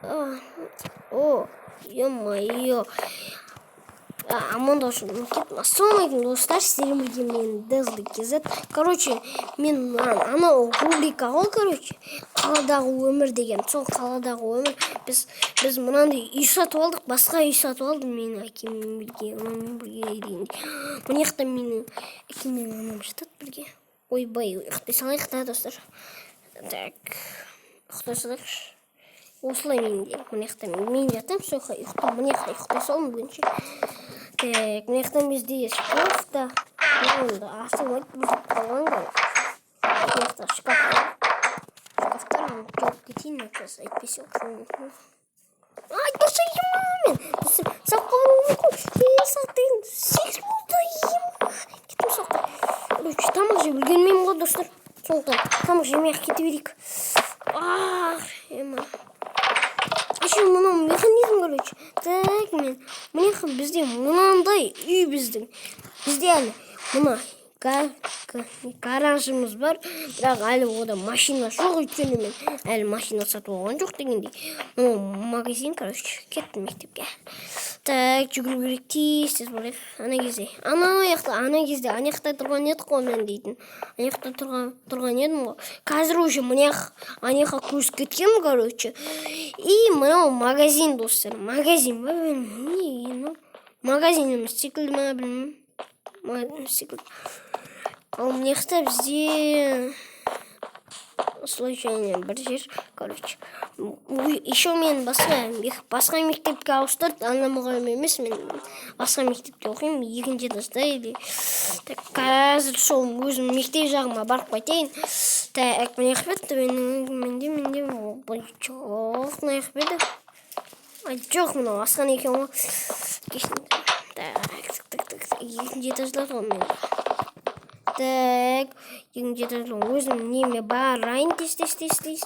О, ё-моё. Амандасып кеттім. Ассалаумағалейкум, достар, сіздермен бірге мен, Дезли KZ. Короче, мен анау рубрика ғой, короче, қаладағы өмір деген. Сол қаладағы өмір. Біз мынандай үй сатып алдық, басқа үй сатып алдым менің әкеммен бірге, анаммен бірге дегендей. Мына жақта менің әкем мен анам жатады бірге. Ойбай, ұйықтай салайық та, достар. Так, ұйықтай салайықшы. Осылай менде мына жақта мен жатамын, сол жақта ұйықтап, мына жақта ұйықтай салдым бүгінше. Так, мына жақта бізде шкаф та енді ашылмайды, бұзылып қалған, короче. Мына жақта шкаф бар, шкафтар жауып кетейін қазір, әйтпесе мүмкін. Ай, достар, ема, мен, достар, сабаққа баруым мүмкін. Сағат деген 8 болды, ема, кеттім сабаққа. Короче, тамақ жеп үлгермеймін ғой, достар, сондықтан тамақ жемей ақ кете берейік. Ах, ема, еще мынау механизм, короче. Так, мен мына жақта бізде мынандай үй біздің. Бізде әлі мына гаражымыз бар, бірақ әлі ода машина жоқ, өйткені мен әлі машина сатып алған жоқ дегендей. Мынау магазин, короче, кеттім мектепке. Так, жүгіру керек, тез тез барайық. Ана кезде, ана жақта, ана кезде ана жақта тұрған едік қой мен дейтін, ана жақта тұрған едім ғой. Қазір уже мына жақ, ана жаққа көшіп кеткенмін, короче. И мынау магазин, достар, магазин ба, білмеймін, не мынау, магазин емес секілді ма, білмеймін, магазин секілді. Ал мына жақта бізде случайно бір жер, короче. Еще мен басқа мектепке ауыстырды, ана мұғалім емес, мен басқа мектепте оқимын, екінші этажда или. Так, қазір сол өзім мектеп жағыма барып қайтайын. Так, мына жақта менің менде жоқ, мына жақта еді. Ай, жоқ, мынау асхана екен ғой, кешіріңдер. Так, так, так, так, екінші этажда ғой мен. Так, екінші этажда өзім неме барайын, тез, тез, тез, тез.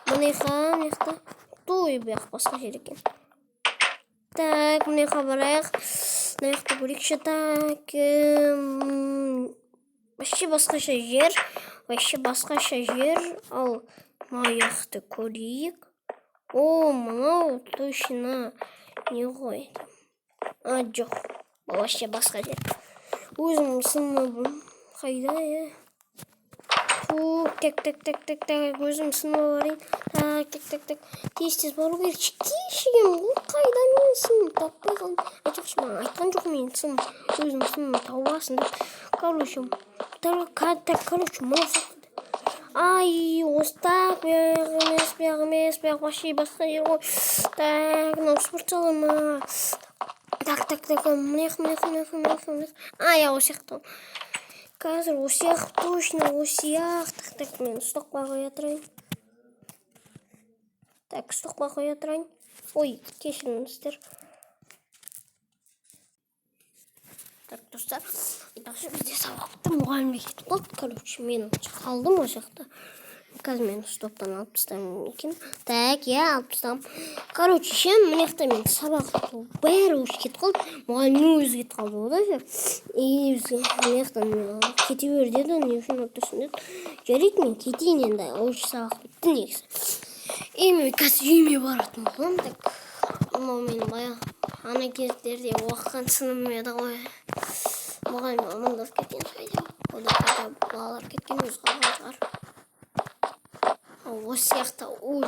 Мына жаққа, мына жақта той, бұл жақ басқа жер екен. Так, мына жаққа барайық, мына жақта көрейікші. Так, вообще басқаша жер, вообще басқаша жер. Ал мына жақты көрейік. О, мынау точно не ғой? А, жоқ, бұл вообще басқа жер. Өзім сыныбым қайда, е? Так, так, так, так, так, өзім сыныбыма барайын. Так, так, так, так, тез, тез бару керек. Кешігемін ғой. Қайда менің сыныбым? Таппай қалдым. Айтпақшы, маған айтқан жоқ менің сыныбым, өзім сыныбымды тауып аласың деп. Короче, так, короче, мынау ай, осы. Так, бұяқ емес, бұяқ емес, бұяқ вообще басқа жер ғой. Так, мынау спортзал ма? Так, так, так, мына жақ, мына жақ, мына жақ, мына жақ, мына жақ. А, иә, осы жақта. Қазір осы жақ, точно осы жақ. Так, так, мен столға қоя тұрайын. Так, столға қоя тұрайын. Ой, кешіріңіздер. Так, достар, айтпақшы, бізде сабақ бітті, мұғалім кетіп қалды. Короче, мен қалдым ол жақта. Қазір мен стоптан алып тастаймын екен. Так, иә, алып тастағанмын. Короче, ше, мына жақта мен сабақ бәрі уже кетіп қалды, мұғалімнің өзі кетіп қалды ғой даже. И бізге мына жақтан кете бер деді, не үшін алып тұрсың деді. Жарайды, мен кетейін енді, уже сабақ бітті негізі. И мен қазір үйіме баратын боламын. Так, мынау менің баяғы ана кездерде оқыған сыныбым еді ғой. Мұғалім амандасып кеткен, хотя бы ода, хотя бы балалар кеткен, өзі қалған шығар. Ал осы сияқты ол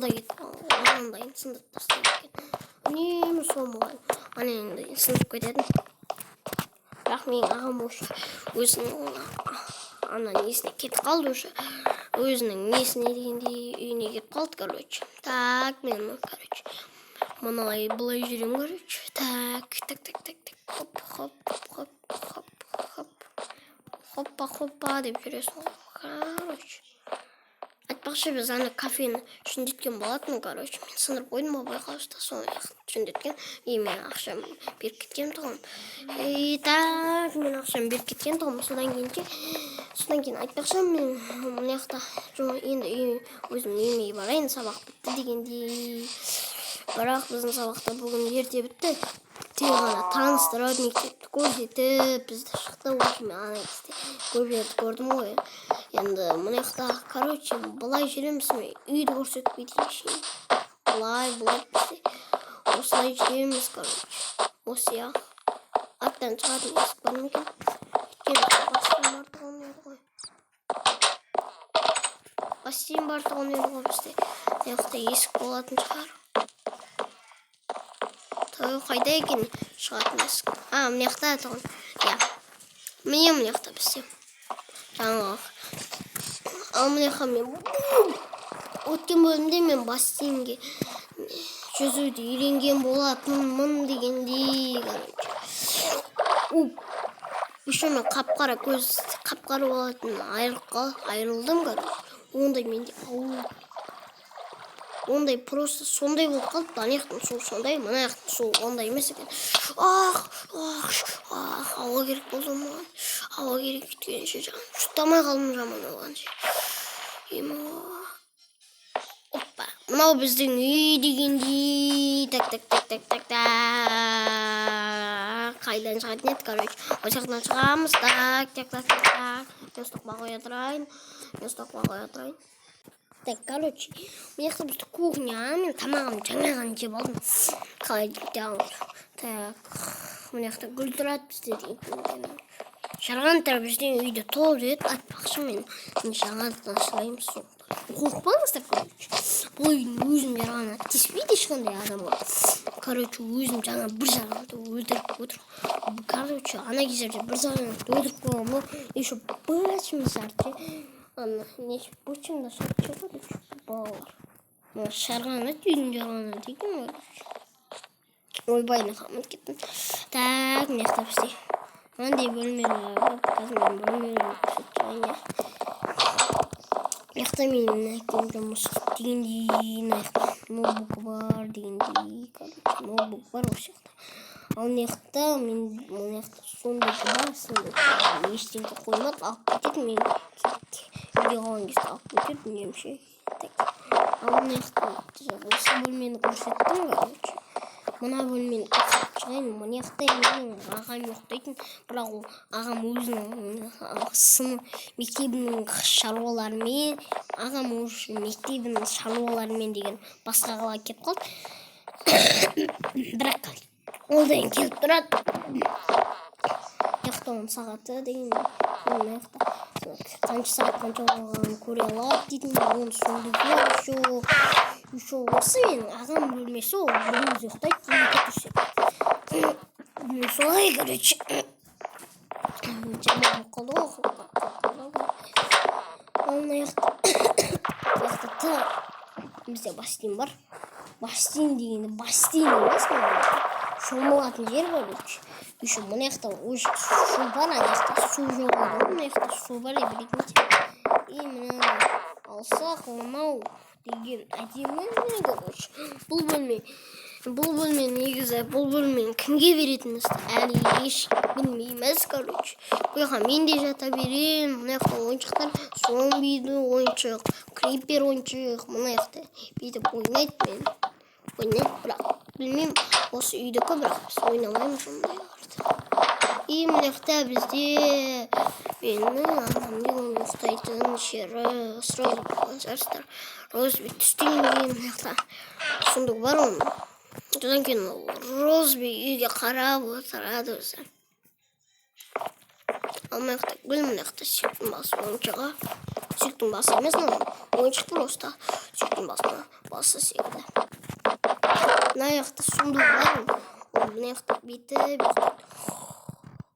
да кетіп қалған, анандайын сындырып тастайды екен үнемі сол мұғалім, ана енді сындырып кететін. Бірақ менің ағам уже өзінің ана несіне кетіп қалды, уже өзінің несіне дегендей, үйіне кетіп қалды, короче. Так, мен, короче, мынай былай жүремін, короче. Так, так, так, так, так, хоп, хоп, хоп, хоп, хоп, хоппа, хоппа деп жүресің ғой, короче. Айтпақшы, біз ана кафені жөндеткен болатын. Короче, мен сындырып қойдым ғой байқаусызда, соны жөндеткен. И мен ақшам беріп кеткен тұғым. И так, мен ақшам беріп кеткен тұғым. Содан кейін ше, содан кейін, айтпақшы, мен мына жақта енді үй, өзім үйіме барайын, сабақ бітті дегендей. Бірақ біздің сабақта бүгін ерте бітті, тек ғана таныстырып, мектепті көрсетіп бізді шықты. В общем, ана кезде көп жерді көрдім ғой. Енді мына жақта, короче, былай жүреміз. Мен үйді көрсетіп кетейінші. Былай былай, бізде осылай жүреміз, короче. Осы, иә, арттан шығатын есік бар ма екен? Өйткені бассейн бар тұғын еді ғой, бассейн бар тұғын еді ғой бізде. Мына жақта есік болатын шығар. Той, қайда екен шығатын есік? А, мына жақта тұғын, иә, міне, мына жақта бізде жаңағы. Ал мына жаққа мен өткен бөлімде мен бассейнге жүзуді үйренген болатынмын дегендей, короче. Уп, еще мен қап-қара көз, қап-қара болатын айырылдым, короче. Ондай менде ауру, ондай просто сондай болып қалды. Ана жақтың суы сондай, мына жақтың суы ондай емес екен. Ах, ах, ах, ауа керек болды маған, ауа керек. Өйткені ше, жұтамай қалдым жаман оған ше. Ема, опа, мынау біздің үй дегендей. Так, так, так, так, так, так, қайдан шығатын еді? Короче, осы жақтан шығамыз. Так, так, так, так, так, мен столға қоя тұрайын, мен столға қоя тұрайын. Так, короче, мына жақта бізде кухня. Мен тамағымды жаңа ғана жеп алдым. Қалай дейді? Так, мына жақта гүл тұрады бізде дейтін. Жарғанаттар біздің үйде толып жүреді. Айтпақшы, мен жаңадан сұраймын сол. Қорықпаңыздар, короче. Бұл үйдің өзім жарғанат тиіспейді ешқандай адамға. Короче, өзім жаңа бір жарғанатты өлтіріп отыр. Короче, ана кездерде бір жарғанатты өлтіріп қойғанмын ғой. Еще бычым жарды. Ана не, бычым да жарды, короче, балалар. Мына жарғанат, үйдің жарғанаты екен, короче. Ойбай, ұмытып кеттім. Так, мына жақта бізде мынандай бөлмелер бар. Қазір мен бөлмелерді көрсетіп шығайын, иә. Мына жақта менің әкем жұмыс дегендей, мына жақта ноутбук бар дегендей, короче, ноутбук бар осы жақта. Ал мына жақта мен, мына жақта сундук бар. Сундук ештеңе қоймады, алып кетеді. Мен үйде қалған кезде алып кетеді үнемі ше. Так, ал мына жақта осы бөлмені көрсеттім, короче. Мына бөлмені көрсетіп шығайын. Мына жақта менің ағам ұйықтайтын, бірақ ол ағам өзінің сын мектебінің шаруаларымен, ағам уже мектебінің шаруаларымен деген басқа қалаға кетіп қалды, бірақ ол деген келіп тұрады. Мына жақта оның сағаты деген, мына жақта қанша сағат, қанша болғанын көре алады дейтін. Оның сундугі бар. Еще осы менің ағам бөлмесі, ол бір өзі ұйықтайды екі төсек. Солай, короче, жаман болып қалды ғой. Ал мына жақта бізде бассейн бар. Бассейн дегенде бассейн емес, мына шомылатын жер, короче. Еще мына жақта уже су бар, ана жақта су жоқ еді ғой. Мына жақта су бар, прикиньте. И мынаны алсақ, мынау деген әдемі, короче, бұл бөлме. Бұл бөлме негізі, бұл бөлмені кімге беретінімізді әлі еш білмейміз, короче. Бұл жаққа мен де жата беремін. Мына жақта ойыншықтар: зомбиді ойыншық, крипер ойыншық. Мына жақта бүйтіп ойнайды, мен ойнайды, бірақ білмеймін, осы үйдікі, бірақ біз ойнамаймыз ондайларды. И мына жақта бізде менің анамның ұйықтайтын жері. Сразу болған шығарсыздар. Розби түстен кейін мына жақта сундук бар оның. Содан кейін Розби үйге қарап отырады өзі. Ал мына жақта гүл, мына жақта сүйектің басы ойыншығы. Сүйектің басы емес, мынау ойыншық, просто сүйектің басына басы секілді. Мына жақта сундук бар. Ол мына жақта бүйтіп ұйықтайды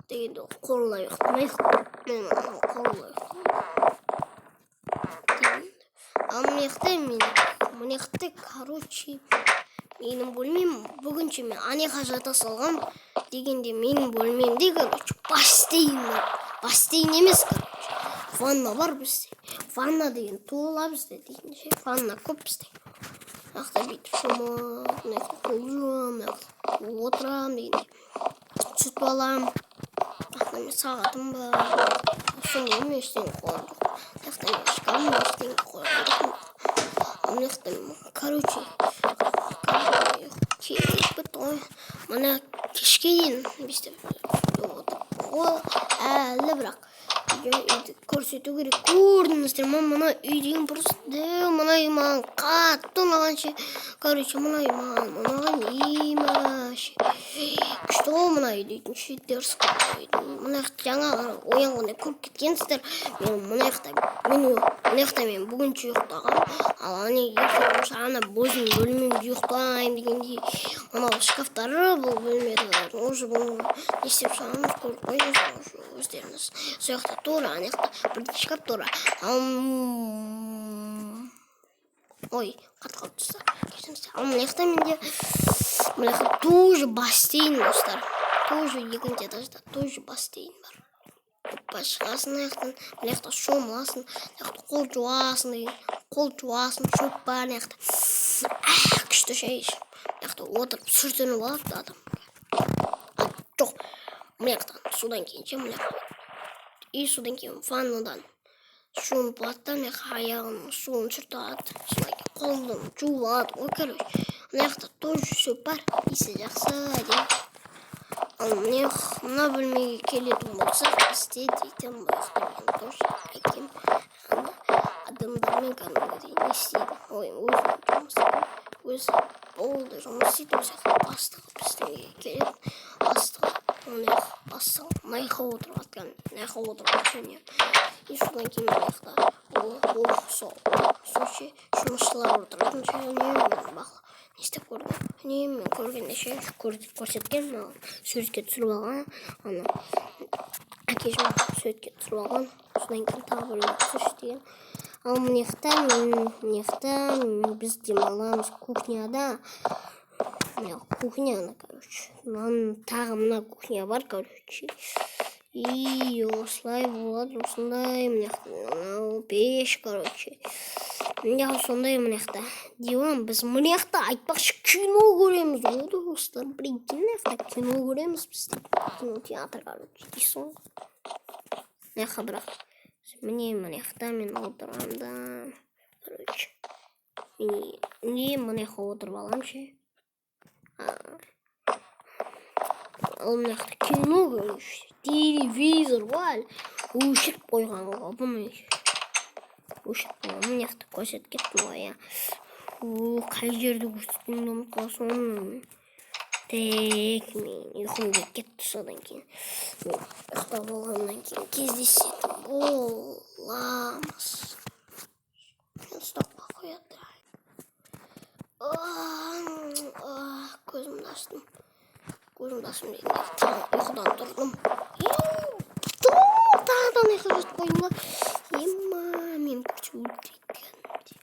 дегенде, ол қорылай ұйықтамайды, мен анау қорылай ұйықтаймын. Ал мына жақта мен, мына жақта, короче, менің бөлмем. Бүгінше мен ана жаққа жата салғам дегенде, менің бөлмемде, короче, бассейн бар. Бассейн емес, короче, ванна бар бізде. Ванна деген тола бізде дейтін ше, ванна көп бізде. Мына жақта бүйтіп шомылып, мына жақта қол жуамын, мына жақта отырамын дегенде, сүт аламын. Мына жақта менің сағатым бар, сундугым, ештеңе қойған жоқпын. Мына жақта менің шкафым, ештеңе қойған жоқпын. Мына жақта, короче, кетіп кетті ғой. Мына кешке дейін бүйтіп отырып ғой әлі, бірақ үйге Үйді көрсету керек. Көрдіңіздер ма, мына үй деген просто дәу. Мына үй маған қатты ұнаған ше. Короче, мына үй маған ұнаған ше. Күшті ғой мына үй дейтін ше, дерзкий. Мына жақта жаңа ғана оянғанда көріп кеткенсіздер. Мен мына жақта, мен мына жақта мен бүгінше ұйықтағанмын. Ал ане ертең болса ана өзімнің бөлмемде ұйықтаймын дегендей. Мынау шкафтары бұл бөлмеде уже бұны не істеп шығамыз, көріп қойдыңыздар уже өздеріңіз. Сол жақта тура, ана жақта бір шкаф тура. Ал ой, қатып қалды, достар. Кешіріңіздер. Ал мына жақта менде, мына жақта тоже бассейн, достар. Тоже екінші этажда тоже бассейн бар. Опа, шығасың мына жақтан, мына жақта шомыласың, мына жақта қол жуасың деген, қол жуасың, шөп бар мына жақта. Күшті шай іш. Мына жақта отырып сүртініп алады адам. Жоқ, мына жақтан судан кейін ше, мына жақта. И содан кейін ваннадан жуынып алады да, мына жаққа аяғының суын сүртіп алады. Содан кейін қолын жуып алады ғой, короче. Мына жақта тоже шөп бар, иісі жақсы, әдемі. Ал міне, мына бөлмеге келетін болсақ, бізде дейтін бұл жақта менің тоже әкем ана адамдармен кәдімгідей не істейді. Ой, өзінің жұмысы, өзі болды, жұмыс істейді. Осы жақта бастығы біздің үйге келеді. Бастығы мына бастығы мына жаққа отырып жатқан, мына жаққа отырып жатқан. И содан кейін мына жақта ол сол сол ше жұмысшылар отыратын ше. Үнемі мен бақылап не істеп көрген, үнемі мен көргенде ше, көрсеткен, маған суретке түсіріп алған. Ана әкешім суретке түсіріп алған. Содан кейін тағы біреу түсірші деген. Ал мына жақта мен, мына жақта біз демаламыз кухняда. Мына кухня ана, короче, мынаның тағы мына кухня бар, короче. И осылай болады, осындай. Мына жақта мынау пеш, короче, мына сондай. Мына жақта диван. Біз мына жақта, айтпақшы, кино көреміз ғой, достар. Прикинь, мына жақта кино көреміз біз, кинотеатр, короче, дейсің ғой мына жаққа. Бірақ міне, мына жақта мен отырамын да, короче, не, мына жаққа отырып аламын ше. Ал мына жақта кино, короче, телевизор ғой, әлі өшіріп қойған ғой бұны, өшіріп қойған. Мына жақта көрсетіп кеттім ғой, иә. Қай жерді көрсеткенімді ұмытып қалсам. Так, мен ұйқым келіп кетті. Содан кейін мен ұйықтап болғаннан кейін кездесетін боламыз. Мен столға қоя тұрайын. Көзімді аштым. Көзімді аштым дегенде, таң ұйқыдан тұрдым. Тағыдан ұйықтап жатып қойдым ба? Ема, мені көрсе өлтіреді кәдімгідей.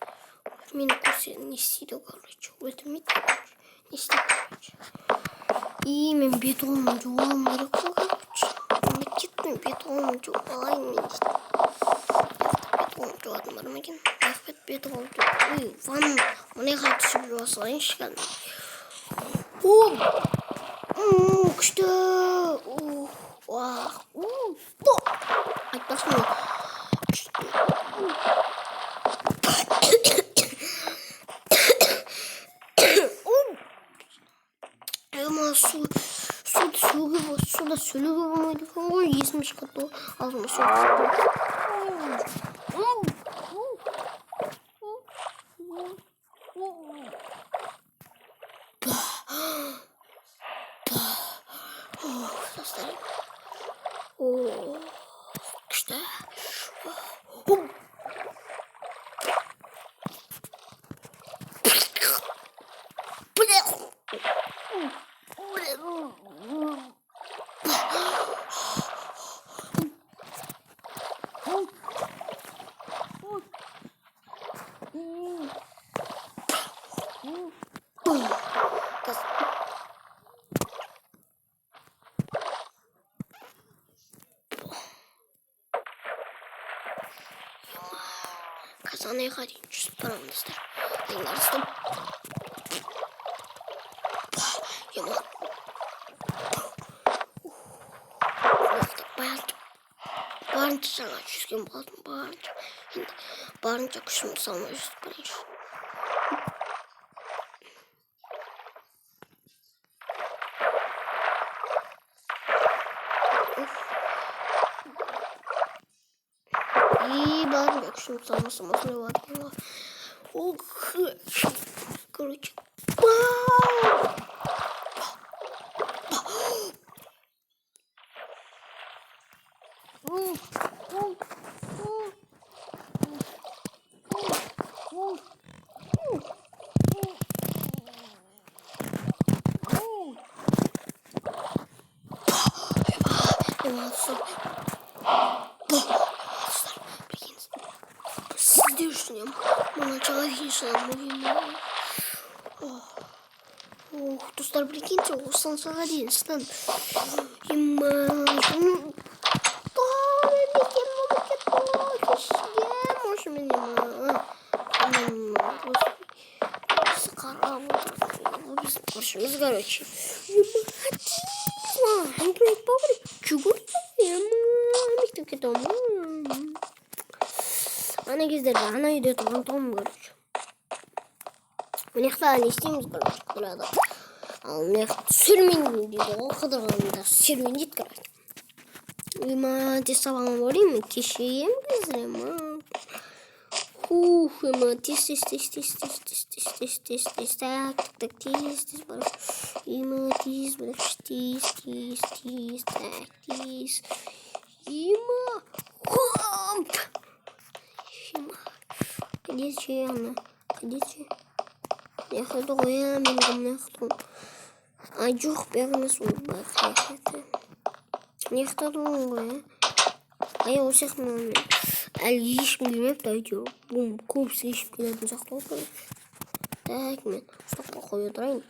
Мені көрсе не істейді, короче, өлтірмейді, короче, не істейді, короче. И мен бет қолымды жуып алуым керек қой, короче. Ұмытып кеттім, бет қолымды жуып алайын мен дейді. Бет қолымды жуатын бар ма екен? Рахмет, бет қолымды. Ой, ванна, мына жаққа түсіп жуа салайыншы кәдімгі. О, күшті. Уах, айтпақшы, мен күшті. Ема, су суда суда сөйлеуге болмайды екен ғой, есім шығып кетті ғой, аузыма су түсіп. Достар, о, күшті. Бля. Қазір ана жаққа дейін жүзіп барамын, достар. Айнар, стоп. Ема. Барынша жаңа жүзген болатын, барынша. Енді барынша күшімді салмай жүзіп барайыншы. Күшін салмасам, осындай болады екен ғой. Ох, короче, пау! У, у, у, у, у, у, у. Достар, достар, прикинь, сіздер үшін мына дейін шығамын. Ох, достар, прикиньте, осыншаға дейін шыдадым. Ема, мекен болып кетті ғой, кешігемін осымен. Ема, осы қарап отыр біздің көршіміз, короче. Ема, әңгіме айтпау керек, жүгір. Ема, мектепке кетемін. Ана кездерде ана үйде тұрған тұғым, короче. Мына жақта не істейміз, короче, қыдырады. Ал мына жақта серуен дейді ғой, қыдырғанда серуендейді, короче. Ема, тез сабағыма барайын, мен кешігемін қазір, ема. Хух, ема, тез, тез, тез, тез, тез, тез, тез, тез, тез, тез, так, так, так, тез, тез барып. Ема, тез барып, тез, тез, тез, так, тез. Ема, хоп! Ема, қайда ана, қайда? Мына жақта ғой, иә, мен мына жақта. А, жоқ, бәрі емес, ол мына жақта тұрған ғой, иә. Ай, осы жақта әлі ешкім келмепті әйтеуір. Бұл көбісі кешігіп келетін сияқты ғой, короче. Так, мен столға қоя тұрайын.